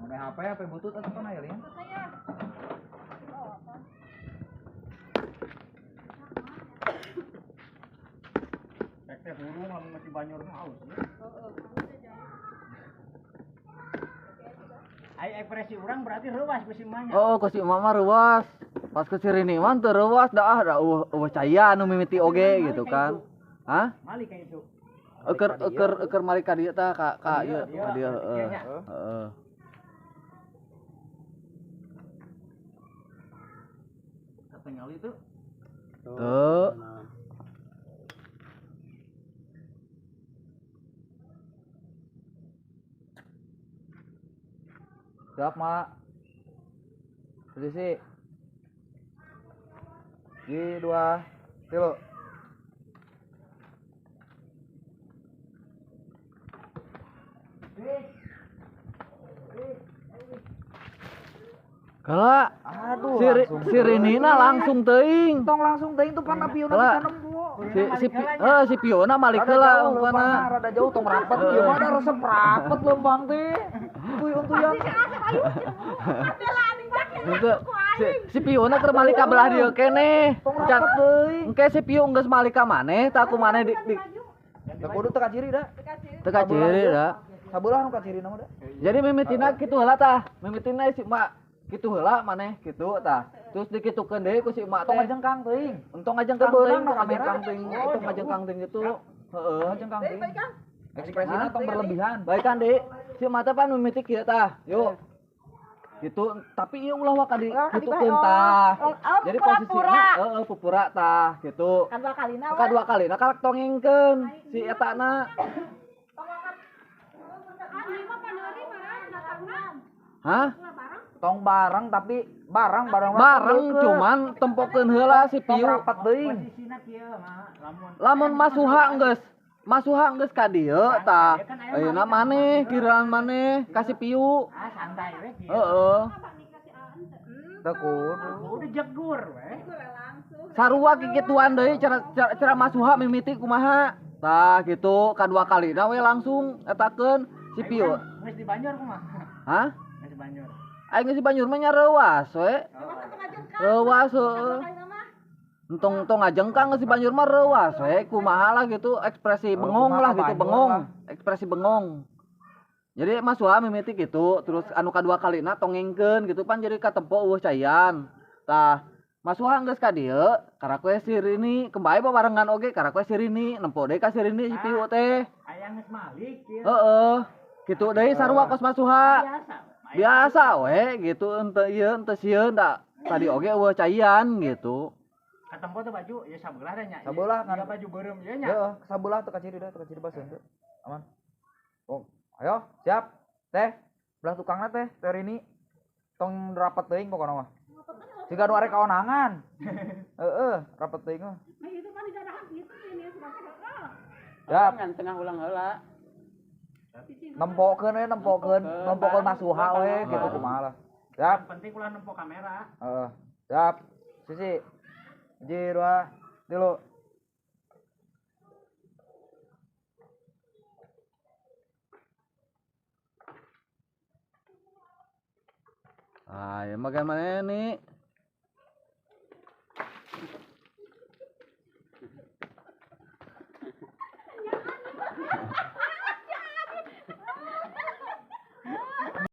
Mana HP HP butut atau apa ya, Lian? Rek teh hurung lamun masih banyor mah aus. Ai ekspresi urang berarti reuas ku si emaknya. Oh, ku si emak mah reuas. Pas ke si Rini mah teu reuas dah ah da eueuh caya anu mimiti oge gitu kan. Hah? Malik kayak itu. Eker eker eker malik ka dieu tah ka ka ieu ka dieu heeh. Heeh. Katingali itu. Tuh. Siap, Mak. Posisi. 1, 2, 3. Kala, aduh, si Rinina langsung teuing. Tong langsung teuing tuh pan Piona bisa nempo. Si si Piona malik heula ungkana. Rada jauh tong rapet ieu mah da resep rapet leumpang teh. Tuy-untuyan. Si Piona keur malik ka belah dieu keneh. Tong rapet teuing. Engke si Pio geus malik ka maneh, tah aku maneh di Teu kudu teu kaciri da. Teu kaciri da. Sabelah nu kacirina mah da. Jadi mimitina kitu heula tah. Mimitina si Mak kitu heula maneh kitu tah. Terus dikitukeun deui ku si emak teh. Tong ngajengkang teuing. Entong ngajengkang teuing, ngajengkang teuing, tong ngajengkang teuing gitu. Heeh, ngajengkang teuing. Ekspresina tong berlebihan. Baik kan, Dik. Si emak teh pan mimiti kieu tah. Yuk. Gitu, tapi ieu ulah waka di kitukeun tah. Jadi posisina heeh pupura tah gitu. Kadua kalina. Kadua kalina kalak tongengkeun si etana. Hah? Tong bareng tapi bareng bareng bareng cuman tempokeun heula si Piu. Rapat teuing. Lamun Masuha geus ka dieu tah. Ayeuna maneh giliran maneh ka si Piu. Ah santai we kieu. Heeh. Teu kudu. Udah jegur we. Sarua kikituan deui cara Masuha mimiti kumaha. Tah gitu kadua kalina we langsung etakeun si Piu. Geus di Banjur kumaha? Hah? Geus di Banjur. Aing geus di Banjur mah nya reuas we. Reuas heueuh. Entong tong ngajengkang geus di Banjur mah reuas we, kumaha lah gitu ekspresi bengong lah gitu, bengong, ekspresi bengong. Jadi Mas Suha mimiti gitu, terus anu kadua kalina tongengkeun gitu pan jadi katempo eueuh caian. Tah, Mas Suha geus ka dieu, karak we si Rini, kembali babarengan oge karak we si Rini, nempo deui ka si Rini si Piu teh. Aya geus malik kieu. Heeh. Kitu deui sarua kos Mas Suha. Biasa we gitu ente ieu ente sieun da tadi oge eueuh caian gitu. Katempo teh baju ya sabelah da nya. Sabelah kan baju beureum ieu nya. Heeh, sabelah teu kaciri da, teu kaciri baseuh teu. Aman. Oh, ayo, siap. Teh, belah tukangna teh, teh Rini. Tong rapet teuing pokona mah. Siga nu arek kaonangan. Heeh, rapet teuing mah. Nah, itu mah didarahan kitu ini Siap. Ngan tengah ulang heula. Nempokeun we, nempokeun, nempokeun Masuha we gitu kumaha lah. Siap. Penting ulah nempo kamera. Heeh. Siap. Sisi. 1, 2, 3. Ah, ya bagaimana nih?